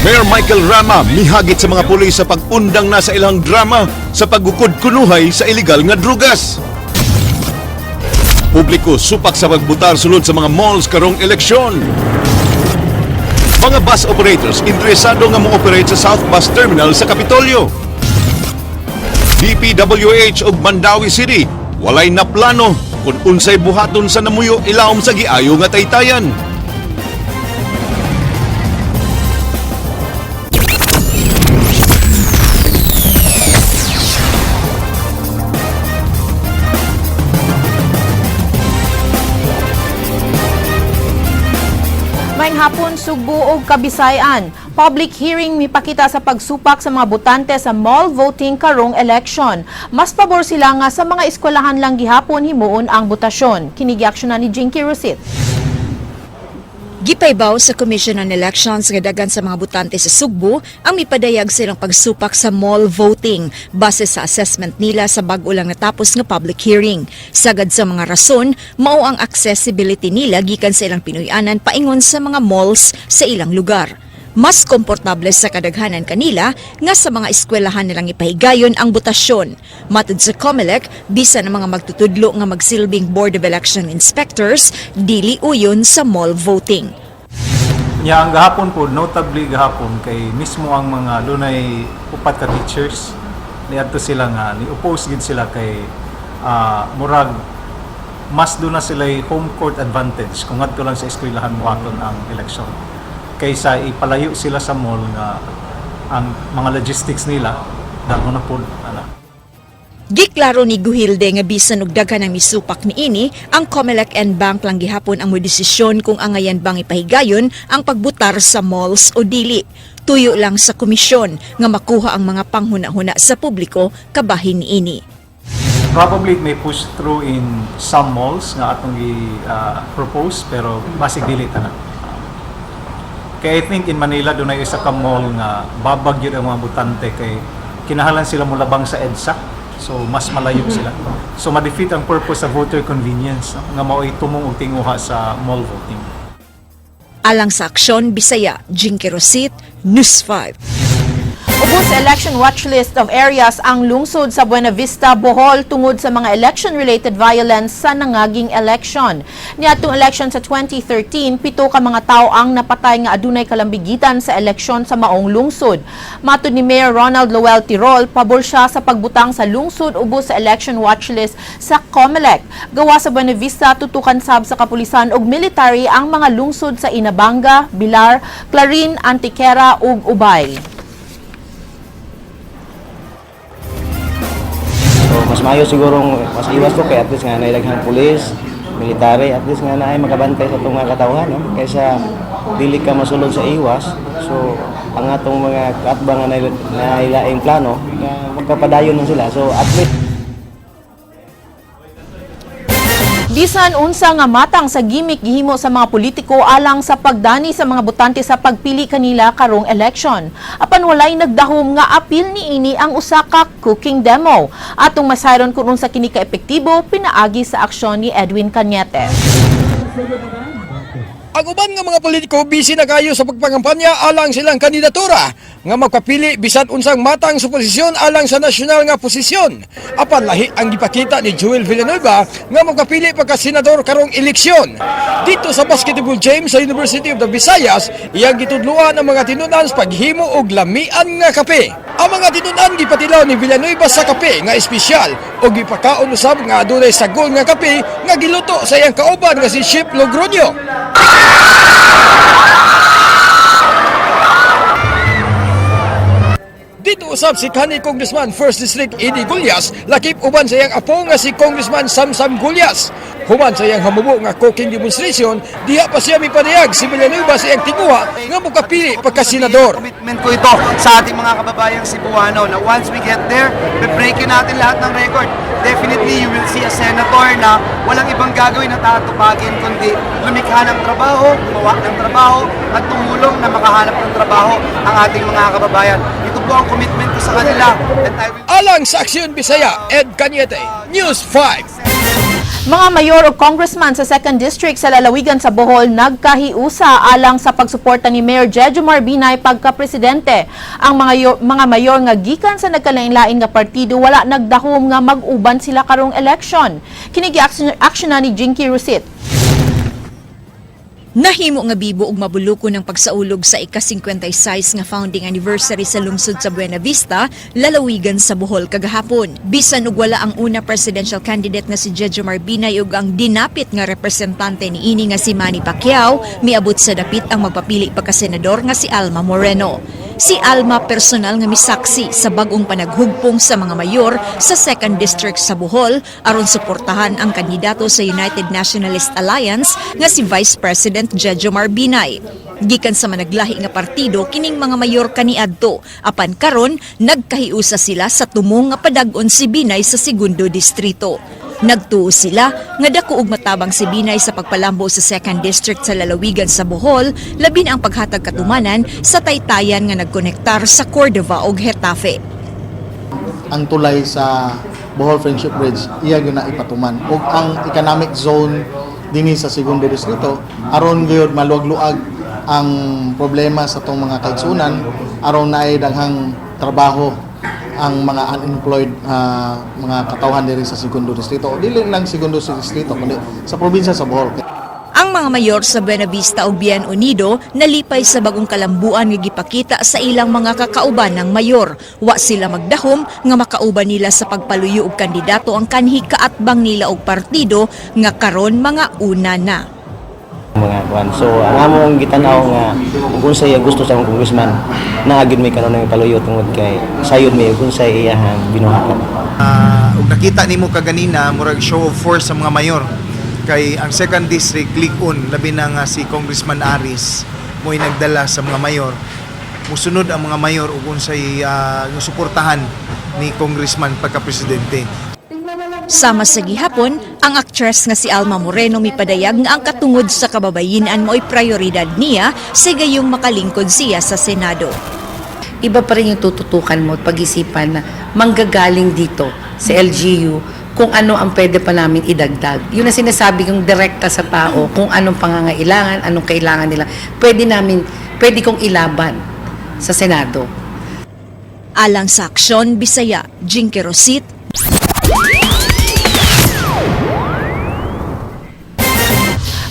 Mayor Michael Rama mihagit sa mga pulis sa pag-undang na sa ilang drama sa paggukod kunuhay sa illegal nga drugas. Publiko supak sa pagbutar sulod sa mga malls karong eleksyon. Mga bus operators interesado nga mo-operate sa South Bus Terminal sa Kapitolyo. DPWH ug Mandaue City walay na plano kung unsay buhaton sa namuyo ilawom sa giayo nga taytayan. Maayong hapon, Sugbo ug Kabisayan. Public hearing mipakita sa pagsupak sa mga botante sa mall voting karong election. Mas pabor sila nga sa mga eskwelahan lang gihapon himuon ang botasyon. Kini giaksyonan ni Jinky Rosit. Gipaybaw sa Commission on Elections nga dagan sa mga botante sa Sugbo ang mipadayag silang pagsupak sa mall voting base sa assessment nila sa bag-o lang natapos nga public hearing. Sagad sa mga rason, mao ang accessibility nila gikan sa ilang Pinoy-anan paingon sa mga malls sa ilang lugar. Mas komportable sa kadaghanan kanila nga sa mga eskwelahan nilang ipahigayon ang botasyon. Matud sa COMELEC, bisan ang mga magtutudlo nga magsilbing Board of Election Inspectors, dili uyon sa mall voting. Nya ang gahapon po, notably gahapon kay mismo ang mga dunay upat ka teachers niadto sila nga ni oppose gid sila kay murag mas duna sila home court advantage kung ngadto lang sa eskwelahan moaton ang eleksyon kaysa ipalayo sila sa mall nga ang mga logistics nila dako na pod ana. Giklaro ni Guhilde nga bisan og daghan ang misupak niini, ang COMELEC en banc lang gihapon ang modesisyon kung angayan bang ipahigayon ang pagbutar sa malls o dili. Tuyo lang sa komisyon nga makuha ang mga panghuna-huna sa publiko kabahin niini. Probably it may push through in some malls nga atong i-propose, pero basig dili tanan. Kay I think in Manila dunay isa ka mall nga babag yun ang mga botante kay kinahanglan sila molabang sa EDSA. So mas malayo sila. So ma-defeat ang purpose sa voter convenience, no? Nga mao'y tumong og tinguha sa mall voting. Alang sa Aksyon Bisaya, Jinky Rosit, News 5. Ubos sa election watch list of areas ang lungsod sa Buena Vista, Bohol tungod sa mga election-related violence sa nangaging election. Niadtong election sa 2013, 7 ka mga tao ang napatay nga adunay kalambigitan sa eleksyon sa maong lungsod. Matud ni Mayor Ronald Lowell Tirol, pabor siya sa pagbutang sa lungsod ubos sa election watch list sa COMELEC. Gawa sa Buena Vista, tutukan sab sa kapulisan ug military ang mga lungsod sa Inabanga, Bilar, Clarin, Antiquera ug Ubay. So mas maayo siguro mas iwas ko kay at least nga naidaghang pulis, military, at least nga naay makabantay sa atong mga katawhan, no? Kaysa dili ka masulod sa iwas. So ang atong mga kaatbang nga nailaing plano nga magkapadayon man sila. So at least Bisan unsa nga matang sa gimmick gihimo sa mga politiko alang sa pagdani sa mga botante sa pagpili kanila karong election. Apan walay nagdahom nga apil niini ang usa ka cooking demo. Atong masayron kung unsa kini ka epektibo pinaagi sa aksyon ni Edwin Cañete. Ang uban nga mga politiko busy na kayo sa pagpangampanya alang silang kandidatura nga magpapili bisan unsang matang sa posisyon alang sa nasyonal nga posisyon. Apan lahi ang gipakita ni Joel Villanueva nga magpapili pagka senador karong eleksyon. Dito sa basketball gym sa University of the Visayas, iyang gitudloan ang mga tinunan sa paghimo og lamian nga kape. Ang mga tinunan gipatilaw ni Villanueva sa kape nga espesyal o gipakaon usab nga adunay sagol nga kape nga giluto sa iyang kauban nga si Chef Logroño. Dito usab si kanhi Congressman First District Eddie Gullas lakip uban sa iyang apo nga si Congressman Samsam Gullas. Human sa iyang hamubo nga cooking demonstration, diha pa siya mipadayag si Villanueva sa iyang tinguha nga mokapili pagka senador. Commitment ko ito sa ating mga kababayang Cebuano na once we get there, be-breakin natin lahat ng record. Definitely, you will see a senator na walang ibang gagawin na tatupagin kundi lumikha ng trabaho, gumawa ng trabaho, at tumulong na makahanap ng trabaho ang ating mga kababayan. Ito po ang commitment ko sa kanila. And I will Alang sa Aksyon Bisaya, Ed Cañete, News 5. Mga mayor o congressman sa 2nd District sa lalawigan sa Bohol nagkahiusa alang sa pagsuporta ni Mayor Jejomar Binay pagka-presidente. Ang mga mayor nga gikan sa nagkalain-lain nga partido wala nagdahom nga mag-uban sila karong election. Kini gi-action na ni Jinky Rusit. Nahimo nga bibo og mabuluko ng pagsaulog sa ika-56 nga founding anniversary sa lungsod sa Buena Vista, lalawigan sa Bohol kagahapon. Bisan og wala ang una presidential candidate nga si Jejomar Binay ug ang dinapit nga representante niini nga si Manny Pacquiao, miabot sa dapit ang magpapili pagka-senador nga si Alma Moreno. Si Alma personal nga misaksi sa bagong panaghugpong sa mga mayor sa 2nd District sa Bohol aron suportahan ang kandidato sa United Nationalist Alliance nga si Vice President Jejomar Binay. Gikan sa managlahi nga partido kining mga mayor kaniadto, apan karon nagkahiusa sila sa tumong nga padag-on si Binay sa segundo distrito. Nagtuo sila nga dako og matabang si Binay sa pagpalambo sa 2nd District sa lalawigan sa Bohol, labi na ang paghatag katumanan sa taytayan nga nagkonektar sa Cordova ug Getafe. Ang tulay sa Bohol Friendship Bridge, iya gyud na ipatuman ug ang economic zone dinhi sa segundo distrito, aron gyud maluag-luag ang problema sa atong mga kaigsunan, aron naay daghang trabaho ang mga unemployed mga katawhan diri sa segundo distrito, dili lang segundo distrito kundi sa probinsya sa Bohol. Ang mga mayor sa Buena Vista ug Bien Unido nalipay sa bagong kalambuan nga gipakita sa ilang mga kakauban ng mayor. Wa sila magdahom nga makauban nila sa pagpaluyo og kandidato ang kanhi kaatbang nila og partido nga karon mga una na. Mga kuan. So ang among gitanaw nga kung unsay gusto sa among congressman, naa gyud may kanon ng paluyo tungod kay sayod may kung unsay iyahang binuhatan. Ug nakita nimo kaganina, murag show of force sa mga mayor kay ang second district lig-on, labi na nga si Congressman Aris mo'y nagdala sa mga mayor. Musunod ang mga mayor ug unsay suportahan ni Congressman pagka-presidente. Sama sa gihapon, ang actress nga si Alma Moreno mipadayag nga ang katungod sa kababayinan mo'y prioridad niya sa gayong makalingkod siya sa Senado. Iba pa rin yung tututukan mo at pag-isipan na manggagaling dito sa LGU kung ano ang pwede pa namin idagdag. Yun ang sinasabi kong direkta sa tao, kung anong pangangailangan, anong kailangan nila. Pwede kong ilaban sa Senado. Alang sa Aksyon Bisaya, Jinky Rosit.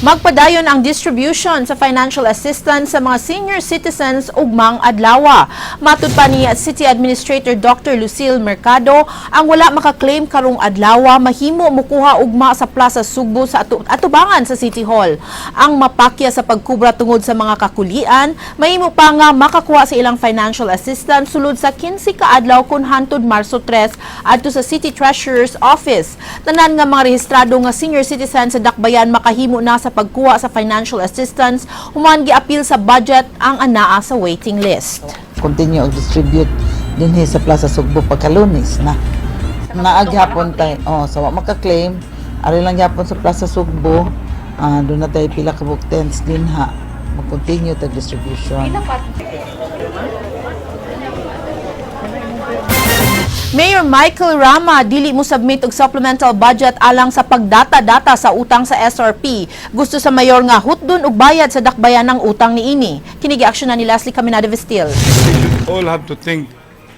Magpadayon ang distribution sa financial assistance sa mga senior citizens ugmang adlawa. Matud pa ni City Administrator Dr. Lucille Mercado, ang wala makaklaim karong adlawa mahimo mukuha ugma sa Plaza Sugbo sa atubangan sa City Hall. Ang mapakya sa pagkubra tungod sa mga kakulian, mahimo pa nga makakuha sa ilang financial assistance sulod sa 15 ka adlaw kun hantod Marso 3 adto sa City Treasurer's Office. Tanan nga mga rehistrado nga senior citizen sa Dakbayan makahimo na sa pagkuha sa financial assistance human giapil sa budget ang anaa sa waiting list. Continue og distribute dinhi sa Plaza Sugbo pagka-Lunes na. Naa gyapon tay, oh, sa wa maka-claim, ari lang gyapon sa Plaza Sugbo, doon na tayo pila ka book tents dinha. Mag-continue ta distribution. Mayor Michael Rama dili mo submit og supplemental budget alang sa pagdata-data sa utang sa SRP. Gusto sa mayor nga hutdon og bayad sa dakbayan ng utang niini. Kini giaksyon na ni Leslie Caminada Vestil. They should all have to think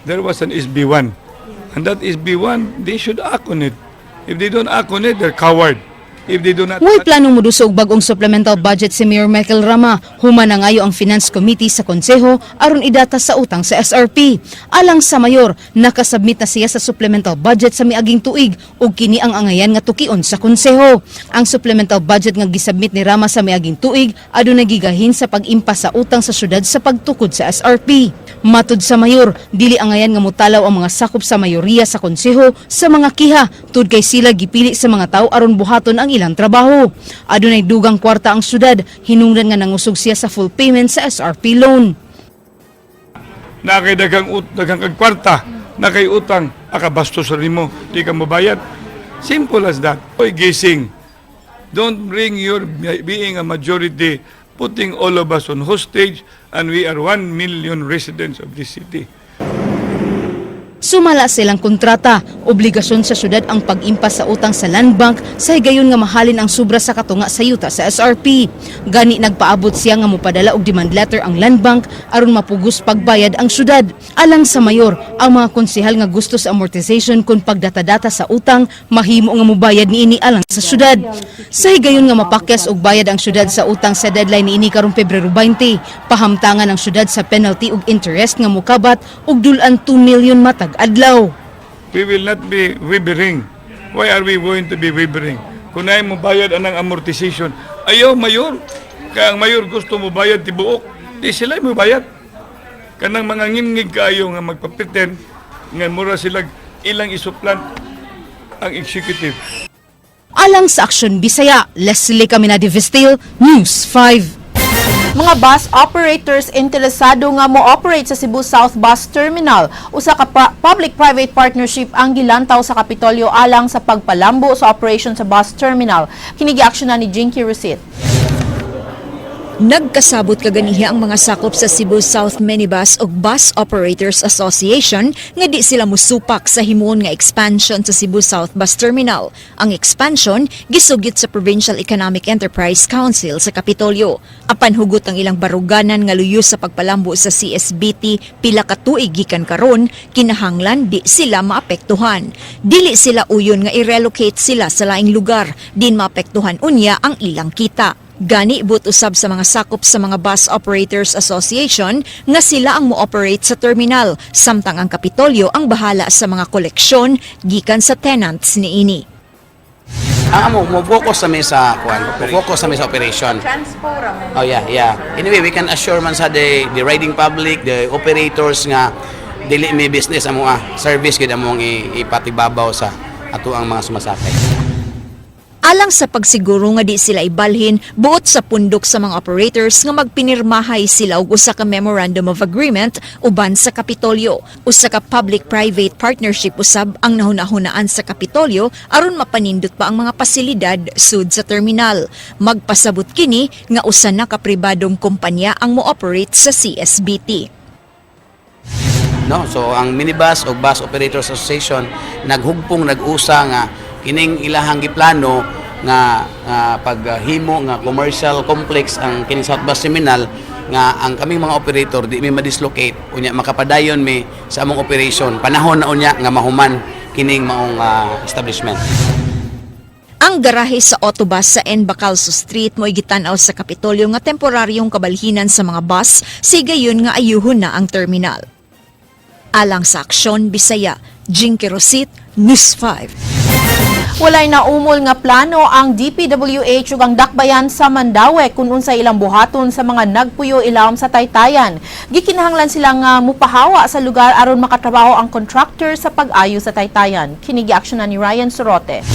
there was an SB1. And that SB1, they should act on it. If they don't act on it, they're coward. If they do not. Way planong mudusog bagong supplemental budget si Mayor Michael Rama. Human nangayo ang Finance Committee sa Konseho aron idata sa utang sa SRP. Alang sa mayor, nakasubmit na siya sa supplemental budget sa miaging tuig ug kini ang angayan nga tukion sa Konseho. Ang supplemental budget nga gisubmit ni Rama sa miaging tuig adunay gigahin sa pag-impas sa utang sa syudad sa pagtukod sa SRP. Matud sa mayor, dili angayan nga mutalaw ang mga sakop sa mayoriya sa konseho sa mga kiha tud kay sila gipili sa mga tao aron buhaton ang ilang trabaho. Adunay dugang kwarta ang syudad, hinungdan nga nangusog siya sa full payment sa SRP loan. Na kay daghang kag kwarta, na kay utang, akabastos rin mo, di ka mabayad. Simple as that. Oy, gising. Don't bring your being a majority putting all of us on hostage, and we are 1 million residents of this city. Sumala silang kontrata, obligasyon sa syudad ang pag-impas sa utang sa Land Bank sa higayon nga mahalin ang sobra sa katunga sa yuta sa SRP. Gani nagpaabot siya nga mopadala og demand letter ang Land Bank aron mapugos pagbayad ang syudad. Alang sa mayor, ang mga konsehal nga gusto sa amortization kun pagdata-data sa utang, mahimo nga mobayad niini alang sa syudad. Sa higayon nga mapakyas og bayad ang syudad sa utang sa deadline niini karong Pebrero 20, pahamtangan ang syudad sa penalty ug interest nga mokabat og dul-an 2 million matag adlaw. We will not be wavering. Why are we going to be wavering? Kung naay mo bayad anang amortization, ayaw mayor. Kaya ang mayor gusto mo bayad tibuok, di sila mo bayad. Kanang mga ngingig kaayo nga magpa-pretend nga mura sila ilang i-supplant ang executive. Alang sa Aksyon Bisaya, Leslie Caminadi Vestil, News 5. Mga bus operators interesado nga mo-operate sa Cebu South Bus Terminal. Usa ka public-private partnership ang gilantaw sa Kapitolyo alang sa pagpalambo sa operation sa bus terminal. Kini giaksyonan ni Jinky Rusit. Nagkasabot kaganiha ang mga sakop sa Cebu South Minibus ug Bus Operators Association nga di sila musupak sa himuon nga expansion sa Cebu South Bus Terminal. Ang expansion gisugit sa Provincial Economic Enterprise Council sa Kapitolyo. Apan hugot ang ilang baruganan nga luyo sa pagpalambo sa CSBT pila ka tuig gikan karon, kinahanglan di sila maapektuhan. Dili sila uyon nga i-relocate sila sa laing lugar, din maapektuhan unya ang ilang kita. Gani buot usab sa mga sakop sa mga Bus Operators Association nga sila ang mo-operate sa terminal, samtang ang Kapitolyo ang bahala sa mga koleksyon gikan sa tenants niini. Ang amo mo focus sa mi sa kuan, mo focus sa mi sa operation. Oh yeah. Anyway, we can assure man sa the riding public, the operators nga dili mi business amo service gid among ipatibabaw sa ato ang mga sumasakay. Alang sa pagsiguro nga di sila ibalhin, buot sa pundok sa mga operators nga magpinirmahay sila og usa ka memorandum of agreement uban sa Kapitolyo. Usa ka public-private partnership usab ang nahunahunaan sa Kapitolyo aron mapanindot pa ang mga pasilidad sud sa terminal. Magpasabot kini nga usa na ka pribadong kumpanya ang mo-operate sa CSBT. No, so ang minibus o Bus Operators Association naghugpong, nag-usa nga kining ilahang giplano nga paghimo nga commercial complex ang kining South Bus Terminal, nga ang kaming mga operator di mi ma-dislocate, unya makapadayon mi sa among operation panahon na unya nga mahuman kining maong establishment. Ang garahe sa Autobus sa N. Bacalso Street mo'y gitan-aw sa Kapitolyo nga temporaryong kabalhinan sa mga bus sigayon nga ayuhon na ang terminal. Alang sa Aksyon Bisaya, Jinky Rosit, News 5. Walay naumol nga plano ang DPWH ug ang dakbayan sa Mandaue kung unsay ilang buhaton sa mga nagpuyo ilawom sa taytayan. Gikinahanglan sila nga mupahawa sa lugar aron makatrabaho ang contractor sa pag-ayo sa taytayan. Kini giaksyonan ni Ryan Sorote.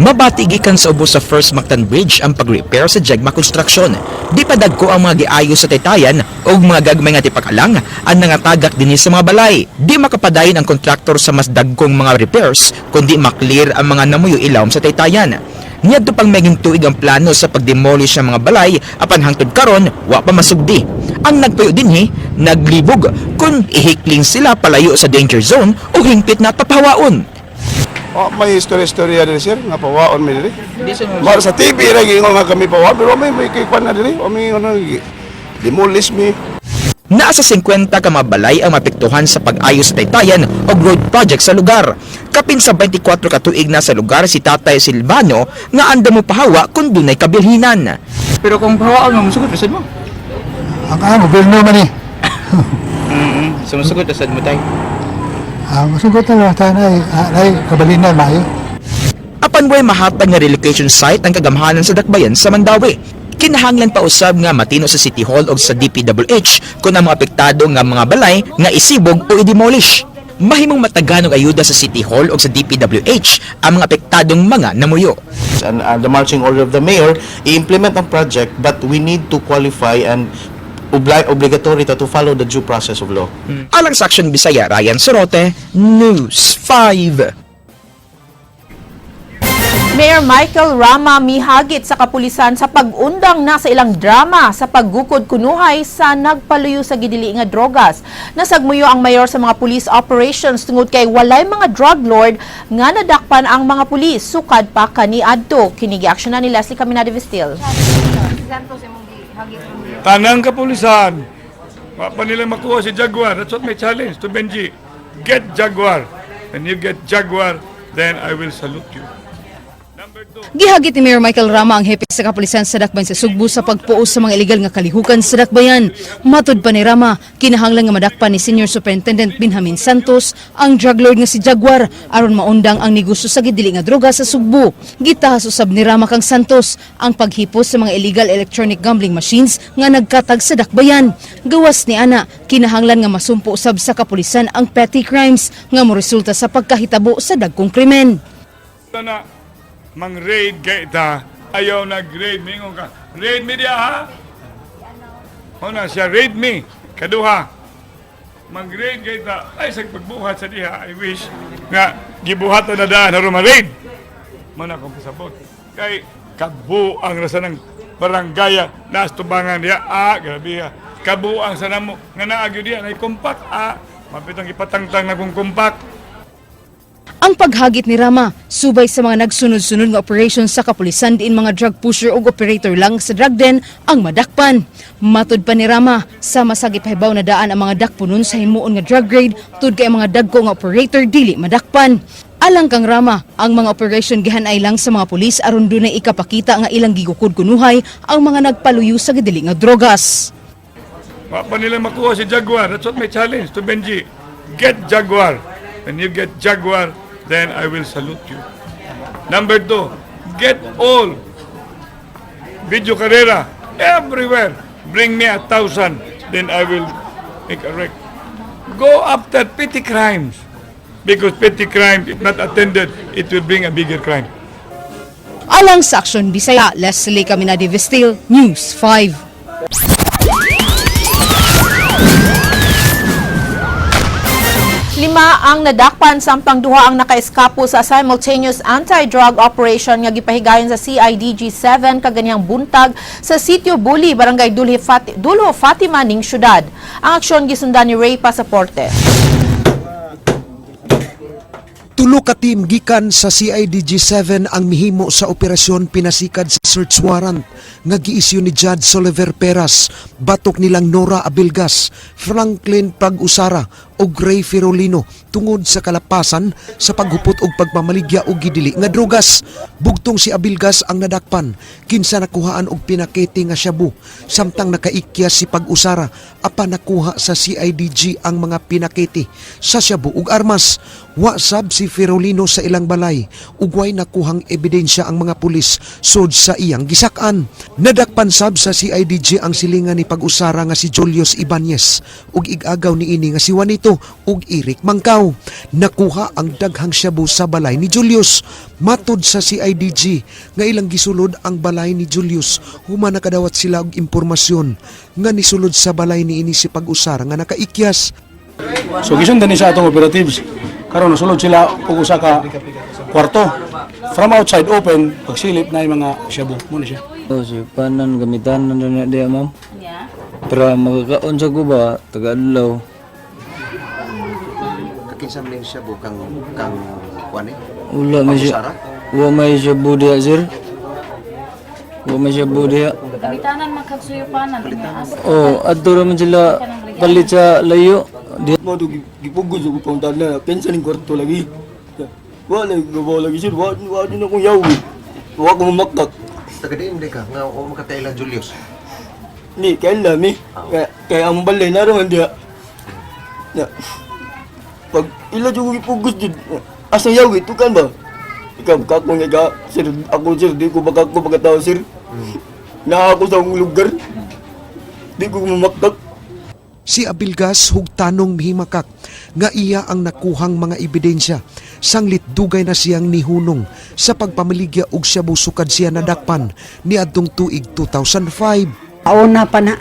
Mabati gikan sa ubos sa First Mactan Bridge ang pag-repair sa Jegma Construction. Di pa dagko ang mga giayo sa taytayan o mga gagmay nga tipakalang ang nangatagak dinhi sa mga balay. Di makapadayon ang kontraktor sa mas dagkong mga repairs kundi maklear ang mga namuyo ilawom sa taytayan. Niadto pang meging tuig ang plano sa pagdemolish ng mga balay, apan hangtod karon wa pa masugdi. Ang nagpuyo dinhi naglibog kung ihikling sila palayo sa danger zone o hingpit na papahawaon. Oh, may istorya-istorya diri, sir, nga pawaon mi diri. Mara sa TV ra giingon nga kami pawaon, pero may kwan na diri, o may ano demolish mi. Naa sa 50 ka mga balay ang maapektuhan sa pag-ayos sa taytayan o road project sa lugar. Kapin sa 24 ka tuig na sa lugar si Tatay Silvano nga andam mo pahawa kung dunay kabilhinan. Pero kung pahawaon mo, musugot sad mo. Ang gobyerno man eh. So musugot sad mo, tay. Masugot na lang tayo na ay kabalinan maayo. Apan way mahatag nga relocation site ang kagamhanan sa dakbayan sa Mandaue. Kinahanglan pa usab nga matino sa City Hall o sa DPWH kung ang mga apektado nga mga balay nga isibog o i-demolish. Mahimong matagan og ayuda sa City Hall o sa DPWH ang mga apektadong mga namuyo. And the marching order of the mayor, i-implement ang project, but we need to qualify and obligatory to follow the due process of law. Alang sa Action Bisaya, Ryan Sorote, News 5. Mayor Michael Rama mihagit sa kapulisan sa pag-undang na sa ilang drama sa paggukod kunuhay sa nagpaluyo sa gidili nga drogas. Nasagmuyo ang mayor sa mga police operations tungod kay walay mga drug lord nga nadakpan ang mga pulis sukad pa kaniadto. Kini giaksyonan ni Leslie Caminada Vestil. Tanang kapulisan, wa pa nila makuha si Jaguar. That's what my challenge to Benji. Get Jaguar. When you get Jaguar, then I will salute you. Gihagit ni Mayor Michael Rama ang hepe sa kapulisan sa Dakbayan sa Sugbo sa pagpuos sa mga illegal nga kalihukan sa Dakbayan. Matud pa ni Rama, kinahanglan nga madakpan ni Senior Superintendent Benjamin Santos ang drug lord nga si Jaguar aron maundang ang negosyo sa gidili nga droga sa Sugbo. Gitahas usab ni Rama kang Santos ang paghipos sa mga illegal electronic gambling machines nga nagkatag sa Dakbayan. Gawas ni ana, kinahanglan nga masumpo usab sa kapulisan ang petty crimes nga moresulta sa pagkahitabo sa dagkong krimen. Na mang-raid kay ta, ayaw nag-raid, mingon ka, "Raid me diya, ha?" Muna siya, "Raid me." Kaduha, mag-raid kay ta, ay sa pagbuhat sa diha, I wish nga gibuhatan na daan aron ma-raid. Muna akong pasabot. Kay kabuang rasa ng barangaya, naas tubangan diya, ah, grabe ha. Kabuang sa namo, nga naagyo diya, na compact, ah, mapitang ipatangtang na kong compact. Ang paghagit ni Rama, subay sa mga nagsunod-sunod nga operation sa kapulisan diin mga drug pusher ug operator lang sa drug den ang madakpan. Matud pa ni Rama, sama sa gipahibaw na daan ang mga dakpunon sa himuon nga drug raid tud kay ang mga dagko nga operator dili madakpan. Alang kang Rama, ang mga operation gihanay lang sa mga pulis aron dunay ikapakita nga ilang gigukod kunuhay ang mga nagpaluyo sa gidili nga drogas. Wa pa nila makuha si Jaguar. That's what my challenge to Benji. Get Jaguar. When you get Jaguar, then I will salute you. Number two, get all video karera everywhere. Bring me 1,000, then I will make a wreck. Go after petty crimes. Because petty crime, if not attended, it will bring a bigger crime. Alang sa Aksyon Bisaya, Leslie Caminadi Vestil, News 5. Lima ang nadakpan samtang duha ang nakaeskapo sa simultaneous anti-drug operation nga gipahigayon sa CIDG 7 kaganihang buntag sa Sitio Buli, Barangay Dulho Fatima ning syudad. Ang aksyon gisundan ni Ray Pasaporte. Tulo ka team gikan sa CIDG 7 ang mihimo sa operasyon pinasikad sa search warrant nga giisyu ni Judge Oliver Peras batok nilang Nora Abilgas, Franklin Pag-usara ug Ray Ferolino tungod sa kalapasan sa paghupot og pagpamaligya og gidili nga drogas. Bugtong si Abilgas ang nadakpan kinsa nakuhaan og pinakete nga shabu, samtang nakaikya si Pag-usara apan nakuha sa CIDG ang mga pinakete sa shabu ug armas. Wa sab si Ferolino sa ilang balay ug way nakuhang ebidensya ang mga pulis sud sa iyang gisak-an. Nadakpan sab sa CIDG ang silingan ni Pag-usara nga si Julius Ibanez ug igagaw niini nga si Juanito ug Eric Mangkaw. Nakuha ang daghang shabu sa balay ni Julius. Matud sa CIDG nga ilang gisulod ang balay ni Julius human nakadawat sila og impormasyon nga nisulod sa balay niini si Pag-usara nga nakaikyas. So gisundan ni sa atong operatives. Karon nasulod sila og usa ka kwarto. From outside open, pagsilip na yung mga shabu mo na siya. Oh, si panan gamitan na na diya, ma'am. Pero magkakaon sa guba, taga-adlaw. Kakinsa man siya kang kang kuan eh? Wala may siya. Wa may shabu diya, sir. Wa may shabu diya. Gamitanan man kag suyupanan. Oh, adto ra man sila palit sa layo. Di Mo to gipugod sa kupang tanan, kinsa ning kwarto lagi. Wa lagi gabaw lagi, sir, wa wa din akong yawi. Wa ko mamakak. Taga diin di ka nga o makatailan Julius. Ni kailan mi. Kaya kaya ang balay na man diha. Ya. Pag ila jud ko gipugos jud, asa yawi tukan ba? Ikaw kako nga ka, sir, ako sir, di ko baka ko pagkatao, sir. Na ako sa akong lugar. Di ko mamakak. Si Abilgas hugtanong mihimakak nga iya ang nakuhang mga ebidensya. Sanglit dugay na siyang nihunong sa pagpamaligya og shabu sukad siya nadakpan niadtong tuig 2005. Sa una pa na.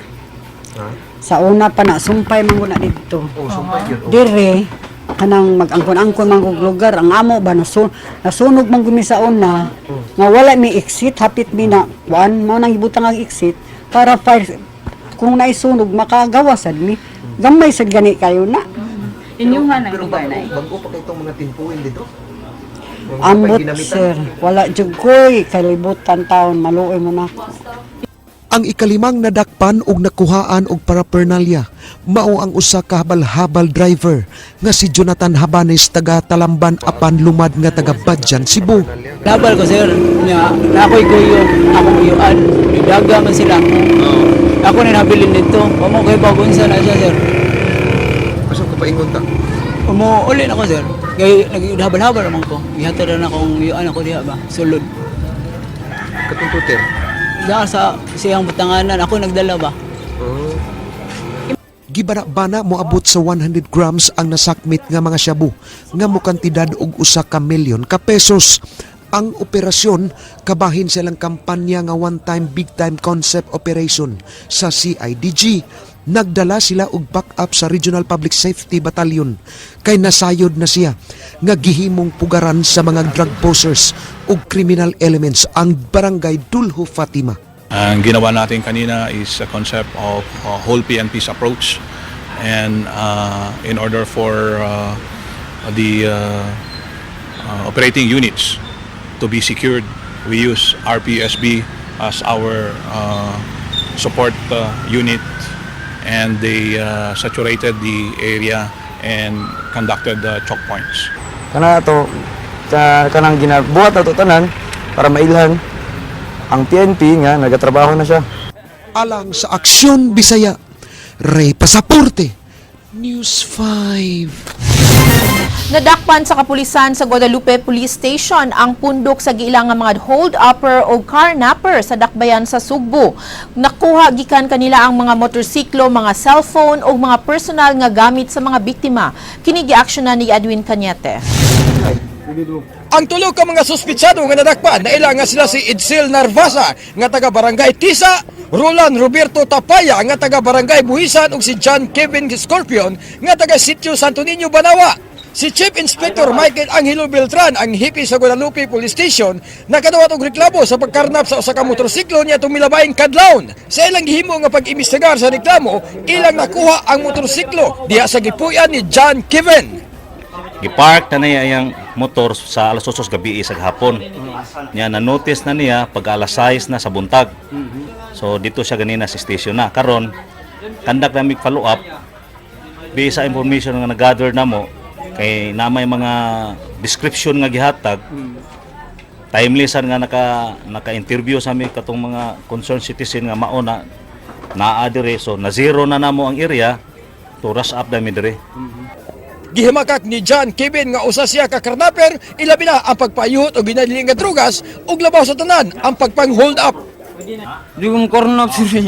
Sa una pa na, sumpay man ko na dito. Oh, sumpay gyud. Dire, Kanang mag-angkon-angkon man kog lugar ang amo ba nasunog man gumi sa una nga wala mi exit, hapit mi na kuan mao nang ibutang ang exit para fire kung naisunog makagawa sad mi. Gamay sad gani kayo na. Inyuhan ang Pero lugar bago, na. Bago pa kay itong mga timpuin dito. Mga Ambot, ginamitan. sir, wala jud koy kalibutan taon, maluoy mo na. Ang ikalimang nadakpan og nakuhaan og paraphernalia mao ang usa ka habal-habal driver nga si Jonathan Habanes, taga Talamban apan lumad nga taga Badjan, Cebu. Labal ko, sir, nga na ako'y kuyo, akong uyuan, daga man sila. Ako na nabilin dito, wamo ko'y bagunsa na siya, sir. Asa ka paingon ta? Umo uli na ko, sir. Kay naghabal-habal naman ko. Gihatod na akong uyuan ako diha ba, sulod. Katong tuter. Da sa siyang butanganan, ako nagdala ba. Oh. Gibana-bana moabot sa 100 grams ang nasakmit nga mga shabu nga mokantidad og 1 ka milyon ka pesos. Ang operasyon kabahin sa ilang kampanya nga one time big time concept operation sa CIDG. Nagdala sila og backup sa Regional Public Safety Battalion kay nasayod na siya nga gihimong pugaran sa mga drug posers ug criminal elements ang Barangay Duljo Fatima. Ang ginawa natin kanina is a concept of whole PNP's approach and in order for the operating units to be secured, we use RPSB as our support unit and they saturated the area and conducted the choke points. Kana to kanang ginabuhat na to tanan para mailhan ang PNP nga nagatrabaho na siya. Alang sa Aksyon Bisaya, Ray Pasaporte, News 5. Nadakpan sa kapulisan sa Guadalupe Police Station ang pundok sa giilang nga mga hold-upper o carnapper sa dakbayan sa Sugbo. Nakuha gikan kanila ang mga motorsiklo, mga cellphone o mga personal nga gamit sa mga biktima. Kini giaksyonan ni Edwin Cañete. Ang tulo ka mga suspitsado nga nadakpan, naila nga sila si Edsel Narvasa nga taga Barangay Tisa, Roland Roberto Tapaya nga taga Barangay Buhisan ug si John Kevin Scorpion nga taga Sitio Santo Niño, Banawa. Si Chief Inspector Michael Angelo Beltran, ang hepe sa Guadalupe Police Station, nakadawat og reklamo sa pagkarnap sa usa ka motorsiklo niya atong milabayng kadlawon. Sa ilang gihimo nga pag-imbestigar sa reklamo, ilang nakuha ang motorsiklo diha sa gipuy-an ni John Kevin. Gipark na niya iyang motor sa alas 8 gabi sa hapon. Niya na-notice na niya pag alas 6 na sa buntag. So dito siya ganina sa station na. Karon, conduct nami follow up based sa information nga nag-gather namo kay na may mga description nga gihatag, timely san nga naka-interview sa mi katong mga concerned citizen nga mao na naa dire, so na zero na namo ang area to rush up nami dire. Gihimakak ni John Kevin nga usa siya ka karnaper, ilabi na ang pagpayuhot og ginadili nga drugas ug labaw sa tanan ang pagpang-hold up. Di ko makarnap, sir.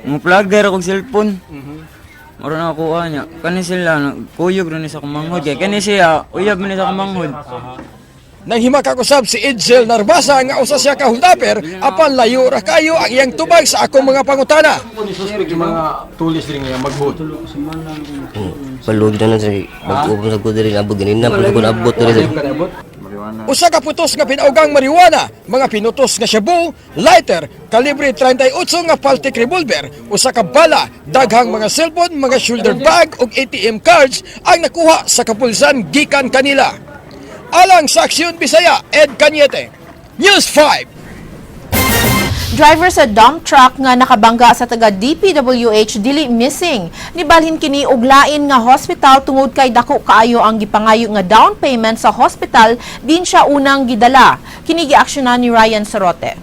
Mo plugger akong cellphone. Mura na kuha niya. Kani sila, kuyog rin sa kumanghod. Kaya kani siya, uyab man sa kumanghod. Nang himakak usab si Edsel Narvasa nga usa siya ka hold-upper apan layo ra kayo ang iyang tubag sa akong mga pangutana. Yung mga tulis rin nga maghod. Palud na lang sir. Mag-upon sa ko diri abot ganin na pud ko abot diri, sir. Usa ka putos nga pinaugang marijuana, mga pinutos nga shabu, lighter, kalibre 38 nga Paltic revolver, usa ka bala, daghang mga cellphone, mga shoulder bag ug ATM cards ang nakuha sa kapulisan gikan kanila. Alang sa Aksyon Bisaya, Ed Cañete, News 5. Driver sa dump truck nga nakabangga sa taga DPWH dili missing. Nibalhin kini og lain nga hospital tungod kay dako kaayo ang gipangayo nga down payment sa hospital din siya unang gidala. Kini giaksyonan ni Ryan Sarote.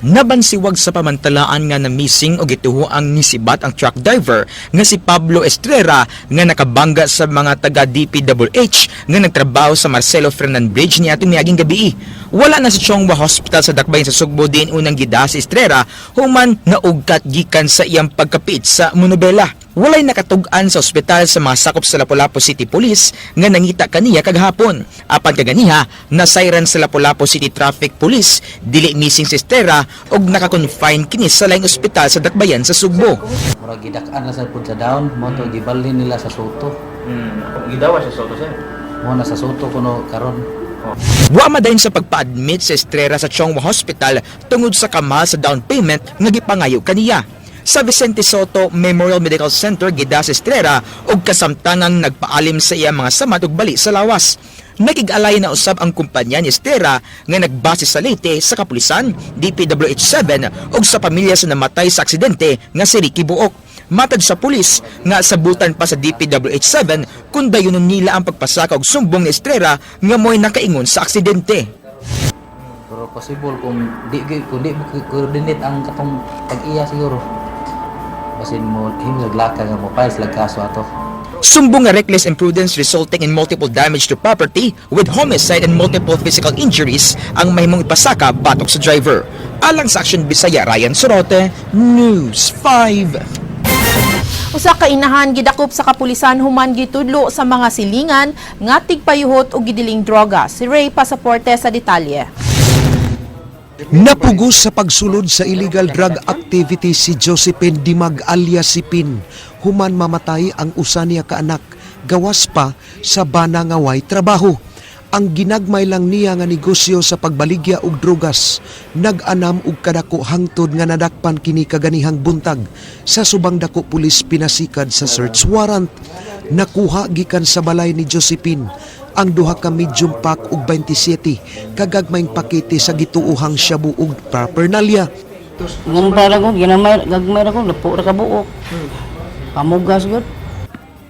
Nabansiwag sa pamantalaan nga na-missing o gituho ang nisibat ang truck driver nga si Pablo Estrera nga nakabangga sa mga taga DPWH nga nagtrabaho sa Marcelo Fernan Bridge niadtong miaging gabi. Wala na sa Chong Hua Hospital sa Dakbayan sa Sugbo din unang gida si Estrera human naugkat gikan sa iyang pagkapit sa monobela. Walay nakatug-an sa ospital sa mga sakop sa Lapu-Lapu City Police nga nangita kaniya kagahapon. Apan kaganiha, nasayran sa Lapu-Lapu City Traffic Police, dili missing si Estrera og naka-confine kini sa laing ospital sa Dakbayan sa Sugbo. Murag gidak-an na sa pud sa down, mo to gibalhin nila sa Soto. Gidawa sa Soto, sir. Mo na sa Soto kuno karon. Wa madayon sa pagpa-admit sa Estrera sa Chong Hua Hospital tungod sa kamahal sa down payment nga gipangayo kaniya. Sa Vicente Soto Memorial Medical Center gida sa Estrera og kasamtangang nagpaalim sa iya mga samad og bali sa lawas. Nakig-alay na usab ang kumpanya ni Estrera nga nagbase sa Leyte sa kapulisan, DPWH 7 ug sa pamilya sa namatay sa aksidente nga si Ricky Buok. Matad sa pulis nga sabutan pa sa DPWH 7 kung dayunon nila ang pagpasaka og sumbong ni Estrera nga mo'y nakaingon sa aksidente. Pero possible kung di mo coordinate ang katong tag-iya siguro. Basin mo himo sa laka nga mo file sila kaso ato. Sumbong nga reckless imprudence resulting in multiple damage to property with homicide and multiple physical injuries ang mahimong ipasaka batok sa driver. Alang sa Action Bisaya, Ryan Sorote, News 5. Usa ka inahan gidakop sa kapulisan human gitudlo sa mga silingan nga tigpayuhot og gidiling droga. Si Ray Pasaporte sa detalye. Napugos sa pagsulod sa illegal drug activity si Josephine Dimag alias si Pin. Human mamatay ang usa niya ka anak, gawas pa sa bana nga way trabaho. Ang ginagmay lang niya nga negosyo sa pagbaligya og drogas, nag-anam og kadako hangtod nga nadakpan kini kaganihang buntag sa Subang Dako Pulis pinasikad sa search warrant. Nakuha gikan sa balay ni Josephine ang duha ka medium pack og 27 kagagmayng pakete sa gituohang shabu ug paraphernalia. Ganun para ko, ginamay, gagmay ra ko, lapo ra ka buok. Pamugas gud.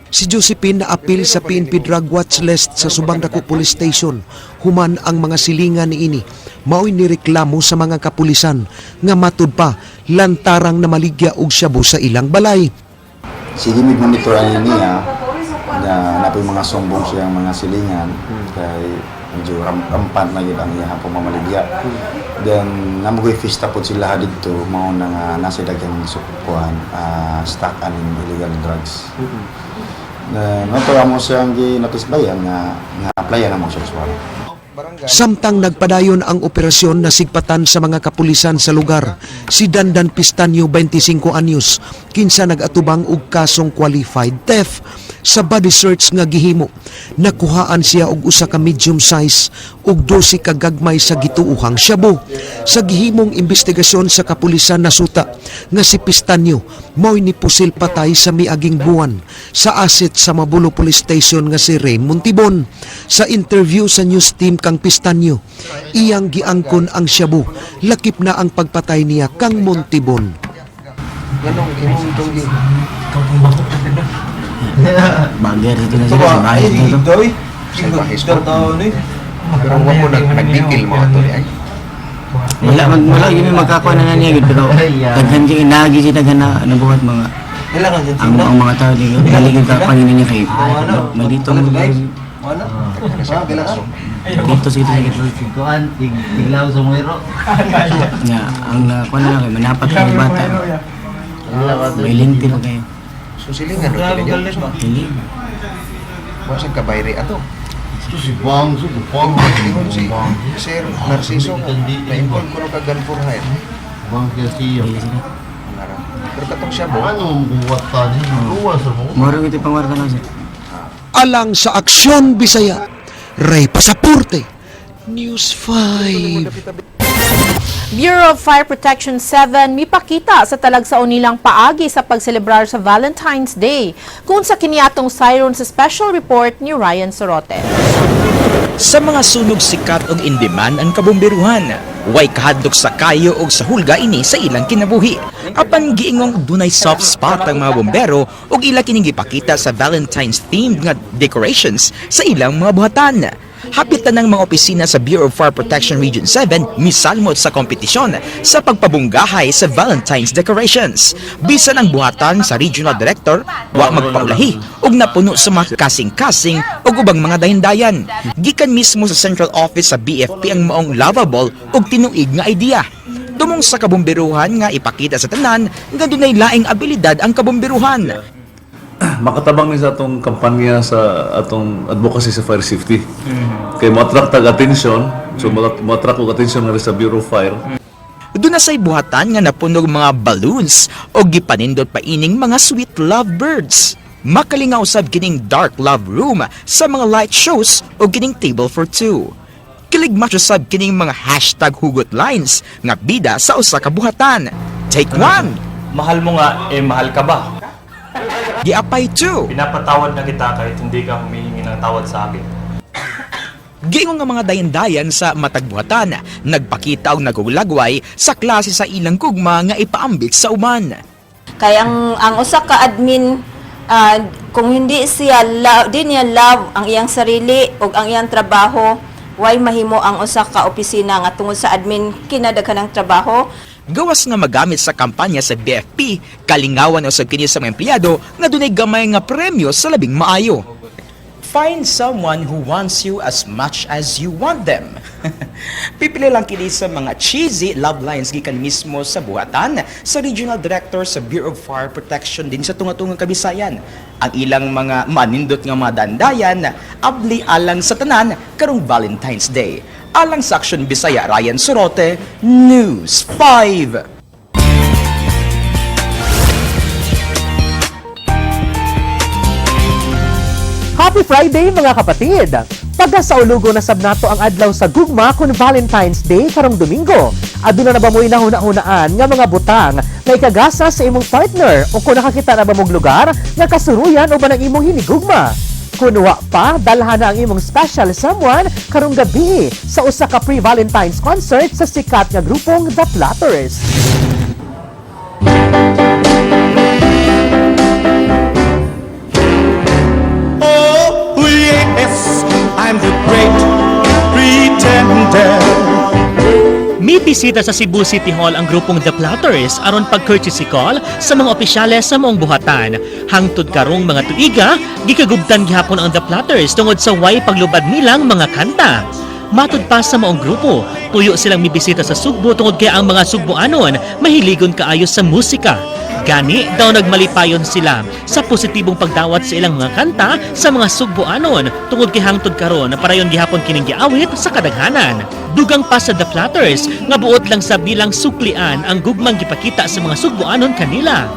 Si Josephine naapil sa PNP Drug Watch List sa Subang Dako Police Station. Human ang mga silingan niini mao'y nireklamo sa mga kapulisan nga matud pa lantarang namaligya og shabu sa ilang balay. Sige mig monitor ani niya na napoy mga sumbong siyang mga silingan kay medyo rampant na gyud ang iyang pamamaligya. Then namogoy fiesta pod sila didto, mao na nga nasa daghang sukuan stock aning illegal drugs. Then mo amo siyang gi notice bayan nga nga applyan na mo siya warrant. Samtang nagpadayon ang operasyon na sigpatan sa mga kapulisan sa lugar, si Dandan Pistanyo, 25 anyos, kinsa nag-atubang og kasong qualified theft. Sa body search nga gihimo, nakuhaan siya og usa ka medium size ug 12 ka gagmay sa gituohang shabu. Sa gihimong investigasyon sa kapulisan, nasuta nga si Pistanyo mao'y nipusil patay sa miaging buwan sa asset sa Mabolo Police Station nga si Ray Montibon. Sa interview sa news team kang Pistanyo, iyang giangkon ang shabu, lakip na ang pagpatay niya kang Montibon. Nganong imong tunggi? Bagay dito na sila sa bahay dito. Sa bahis ko. Pero wa mo nagdikil mo ato ni ay. Wala mag wala gyud magkakuha na niya gid, pero daghan kay inagi siya, daghan na nabuhat mga ang mga tao dito dali gyud ka panin niya kay malito mo dito sa dito. Kuan tig tiglaw sa muero. Nga ang nakuha na lang kay manapat ang bata. May linti pa kayo. So silingan ro kini niyo. Dili. Wa sa kabayri ato. Si Bang, si Bang. Ingon si Sir Narciso nga na-involve kuno ka gun for hire. Bang kaya siya. Pero katong shabu, Ano buwat ta ni? Luwas mo. Moro gid pangwarta na sir. Alang sa Aksyon Bisaya, Ray Pasaporte, News 5. Bureau of Fire Protection 7 mipakita sa talagsaon nilang paagi sa pagselebrar sa Valentine's Day. Kung sa kiniatong siron sa special report ni Ryan Sorote. Sa mga sunog, sikat og in demand ang kabomberuhan. Way kahadlok sa kayo og sa hulga ini sa ilang kinabuhi. Apan giingong dunay soft spot ang mga bombero ug ila kining gipakita sa Valentine's themed nga decorations sa ilang mga buhatan. Hapit na ng mga opisina sa Bureau of Fire Protection Region 7 misalmot sa kompetisyon sa pagpabunggahay sa Valentine's decorations. Bisan ang buhatan sa Regional Director, wa magpaulahi ug napuno sa mga kasing-kasing ug ubang mga dahindayan. Gikan mismo sa central office sa BFP ang maong lovable ug tinuig nga idea. Tumong sa kabomberuhan nga ipakita sa tanan nga dunay laing abilidad ang kabomberuhan. Makatabang ni sa atong kampanya, sa atong advocacy sa fire safety. Kay mo-attract tag attention, so mo-attract og attention nga sa Bureau of Fire. Doon na say buhatan nga napunog mga balloons o gipanindot pa ining mga sweet love birds. Makalingaw sab kining dark love room sa mga light shows o kining table for two. Kilig macho sab kining mga #HugotLines nga bida sa usa ka buhatan. Take one. Mahal mo nga, eh mahal ka ba? Giapay two. Pinapatawad na kita kahit hindi ka humihingi ng tawad sa akin. Giingon nga mga dayan-dayan sa matagbuhatan, nagpakita og nagulagway sa klase sa ilang gugma nga ipaambit sa uban. Kay ang usa ka admin, kung hindi siya di niya love ang iyang sarili ug ang iyang trabaho, way mahimo ang usa ka opisina nga tungod sa admin kinadaghan ng trabaho. Gawas nga magamit sa kampanya sa BFP, kalingawan usab kini sa mga empleyado nga dunay gamay nga premyo sa labing maayo. Find someone who wants you as much as you want them. Pipili lang kini sa mga cheesy love lines gikan mismo sa buhatan sa Regional Director sa Bureau of Fire Protection din sa tunga-tungang Kabisayan. Ang ilang mga manindot nga mga dandayan, abli alang sa tanan karong Valentine's Day. Alang sa Action Bisaya, Ryan Sorote, News 5. Happy Friday, mga kapatid! Pagka sa ulugo na sab nato ang adlaw sa gugma kun Valentine's Day karong Domingo. Aduna na ba mo'y nahuna-hunaan nga mga butang na ikagasa sa imong partner o kung nakakita na ba mong lugar nga kasuruyan o ba ng imong hinigugma? Kun wa pa, dalhan na ang imong special someone karong gabi sa usa ka pre-Valentine's concert sa sikat nga grupong The Platters. Oh, yes, I'm the great pretender. Mibisita sa Cebu City Hall ang grupong The Platters aron pag-courtesy call sa mga opisyales sa maong buhatan. Hangtod karong mga tuiga, gikagubtan gihapon ang The Platters tungod sa way paglubad nilang mga kanta. Matud pa sa maong grupo, tuyo silang mibisita sa Sugbo tungod kay ang mga Sugboanon mahiligon kaayo sa musika. Gani daw nagmalipayon sila sa positibong pagdawat sa ilang mga kanta sa mga Sugboanon tungod kay hangtod karon na parayon gihapon kining giawit sa kadaghanan. Dugang pa sa The Platters nga buot lang sa bilang suklian ang gugmang gipakita sa mga Sugboanon kanila.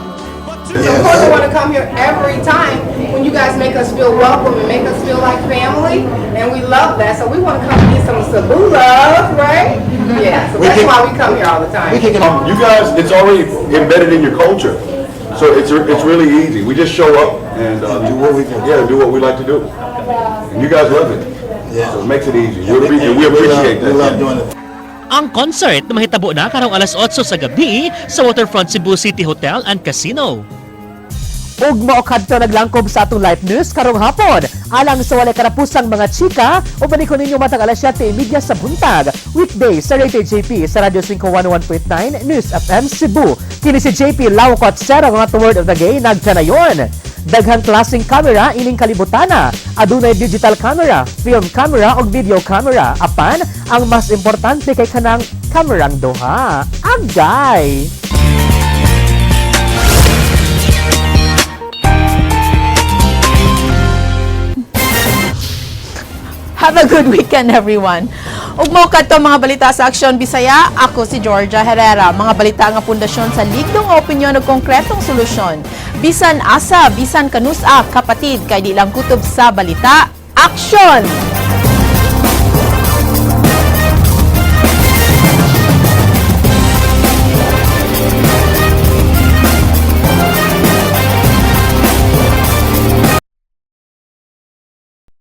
Of course, I want to come here every time when you guys make us feel welcome and make us feel like family, and we love that. So we want to come and get some Cebu love, right? Yeah, so that's why we come here all the time. You guys, it's already embedded in your culture, so it's really easy. We just show up and do what we can. Yeah, do what we like to do, and you guys love it. Yeah. So it makes it easy. We appreciate that. We love doing it. Ang concert na mahitabo na karong alas 8 sa gabi sa Waterfront Cebu City Hotel and Casino. Ug mao kadto naglangkob sa atong live news karong hapon. Alang sa walay karapusang mga chika, uban ko ninyo matag alas 7:30 sa buntag. Weekday sa Rated JP sa Radyo 5 101.9 News FM Cebu. Kini si JP Lawcot Sero nga word of the gay nagkanayon. Daghang klaseng camera ining kalibutana. Adunay digital camera, film camera ug video camera. Apan ang mas importante kay kanang kamerang duha. Agay! Have a good weekend, everyone. Ug mao kadto mga balita sa Aksyon Bisaya, ako si Georgia Herrera. Mga balita nga pundasyon sa ligdong opinyon ug konkretong solusyon. Bisan asa, bisan kanus-a, kapatid, kay di lang kutob sa balita. Aksyon!